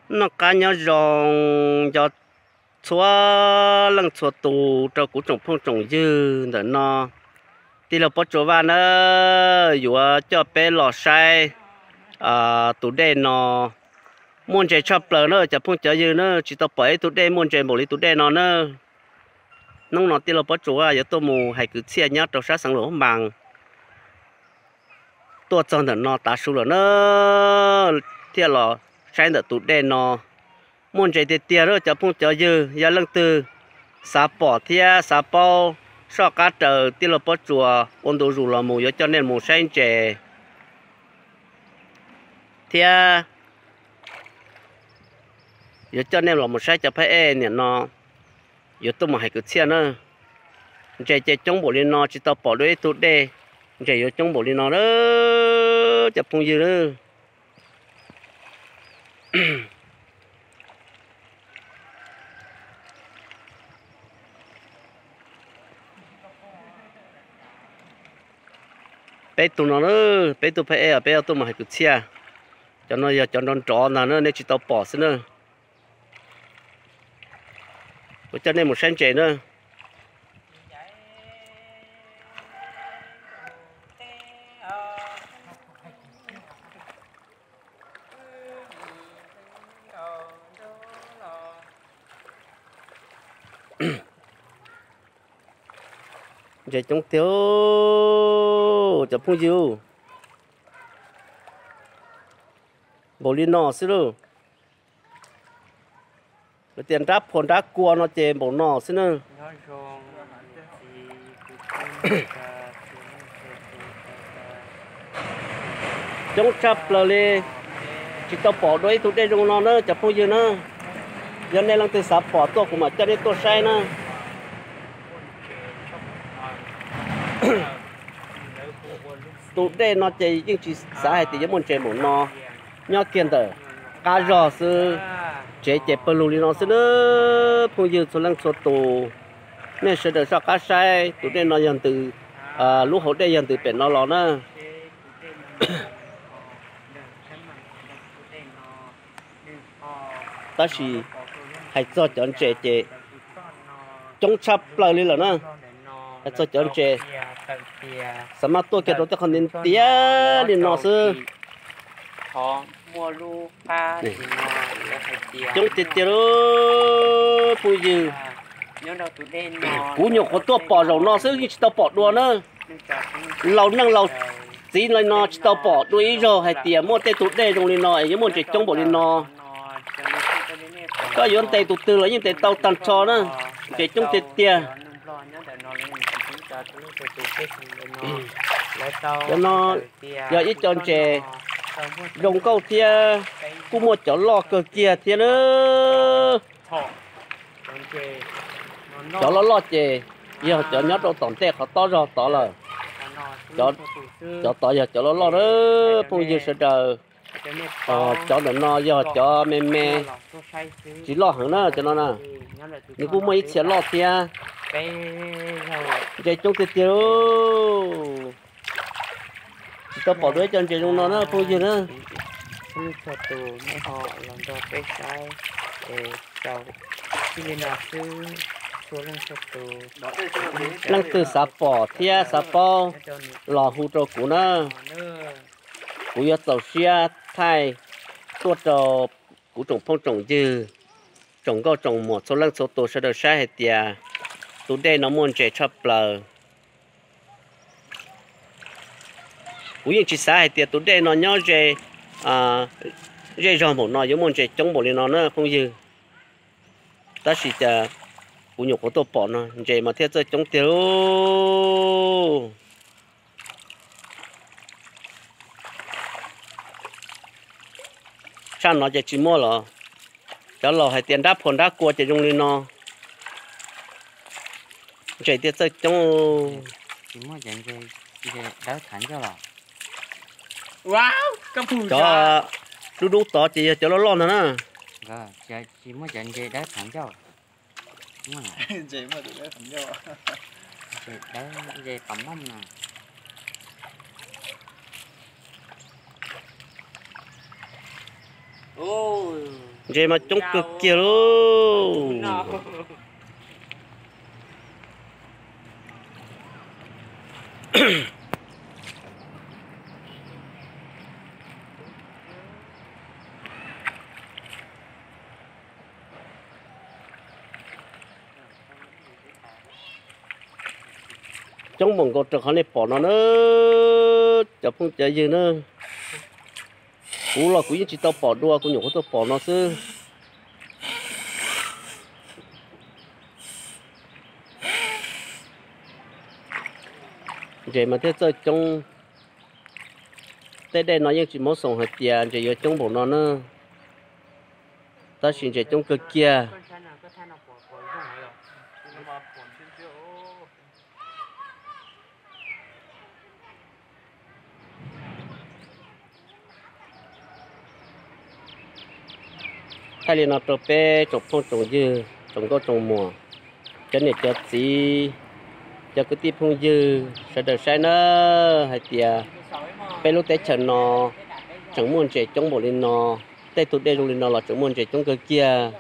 Noj qab nyob zoo nco txhua leej txhua tus rau kuv tsoom phooj tsoom ywg ntawm no. Tij laug Pob Tsuas Vaj na, yuav coj peb los saib tus dej no. Muaj ntses tshaj plaws na cov phooj cov ywg na, tsis tau pom ib tug dej muaj ntses npaum li tus dej no na. Hnub no tij laug Pob Tsuas Vaj yuav tuaj mus hais kwv txhiaj nyob rau sab xeev Luam Phab Npas. Tuaj txog ntawm no tav su lawm na, thiaj los saib ntawm tus dej no. Muaj ntses tiag tiag lawm cov phooj cov ywg, yog leej twg xav pom thiab xav paub, soj qab raws tij laug Pob Tsuas ua ntu zus los mus yuav coj nej mus saib ntses thiab yuav coj nej los mus saib cov phab ej niam no. Yuav tuaj mus hais kwv txhiaj na. Ntses ces coob npaum li no tsis tau pom dua ib tug dej, ntses yuav coob npaum li no na cov phooj ywg na. Peb tug no, peb tug phab ej peb yuav tuaj mus hais kwv txhiaj. Cov no yog cov nrov nrov ntag na, nej tsis tau pom xwb na. Kuv coj nej mus saib ntses na. Ntses coob tiag cov phooj ywg. Npaum li no xwb lauj. Lawv tias nrab phua nrab kua no ces npaum no xwb na. Coob tshaj plaws li, tsis tau pom dua ib tug dej zoo no na cov phooj ywg na. Yog nej leej twg xav pom tuaj kuv mam coj nej tuaj saib na. Tus dej no ces yeej tsis xav hais tias yuav muaj ntses npaum no, nyob kiag ntawm qab zog xwb, tsev ces pawg lug li no xwb na. Phooj ywg txhua leej txhua tus, nej sawv daws soj qab saib tus dej no yog ntws, lub hauv dej yog ntws pem no los na. Tab sis hais txog cov ntses ces coob tshaj plaws li lawm na. Hais txog cov ntses, xav mas tuaj kiag rau tej qhov ntiav ntiav li no xwb. Coob tiag tiag lauj phooj ywg. Kuv nyuam qhuav tuaj pom zaum no xwb yeej tsis tau pom dua na. Laus neej laus txiv li no tsis tau pom dua ib zaug hais tias muaj tej tus dej zoo li no es yuav muaj ntses coob npaum li no. Koj yuav ntes tus twg los yeej ntes tau tag nrho na. Ntses coob tiag tiag. Cov no yog ib co ntses zoo nkauj thiab kuj muaj cov loj kawg kiag thiab na. Cov loj loj ces yog cov nyob rau tom ntej qhov tob zog tod lawm. Cov tod yog cov loj loj na phooj ywg sawv daws. Cov ntawm no yog cov me me, tsis loj heev na cov no na. Nws kuj muaj ib txhia loj thiab. Ntses coob tiag tiag. Tsis tau pom dua ib co ntses zoo no na phooj ywg na. Leej twg xav pom thiab xav paub los hu rau kuv na. Kuv yuav txaus siab thaij tuaj rau kuv tsoom phooj tsoom ywg, tsoom nkauj tsoom muam txhua leej txhua tus sawv daws saib hais tias tus dej no muaj ntses tshaj plaws. Kuv yeej tsis xav hais tias tus dej no nyob ze zej zog npaum no yuav muaj ntses coob npaum li no na phooj ywg. Tab sis cas kuv nyuam qhuav tuaj pom no ntses mas thiaj txawj coob tiag lauj. Tshaj no ces tsis muaj los. Cov laus hais tias nrab phua nrab kua ces zoo li no. Ntses thiaj txawj coob. Cov dub dub tod ces yog cov loj loj ntag na. Ntses mas coob kawg kiag lauj. Coob npaum nkaus raws qhov nej pom no na, cov phooj cov ywg na. Kuv los kuv yeej tsis tau pom dua, kuv nyuam qhuav tuaj pom no xwb. Ntses mas thiaj txawj coob. Tej dej no yeej tsis muab xoo hais tias ntses yuav coob npaum no na, tab sis ntses coob kawg kiag. Thaij li no rau peb tsoom phooj tsoom ywg, tsoom nkauj tsoom muam, cov niam cov txiv, cov kwv tij phooj ywg sawv daws saib na, hais tias peb lub teb chaws no tseem muaj ntses coob npaum li no, tej tus dej zoo li no los tseem muaj ntses coob kawg kiag.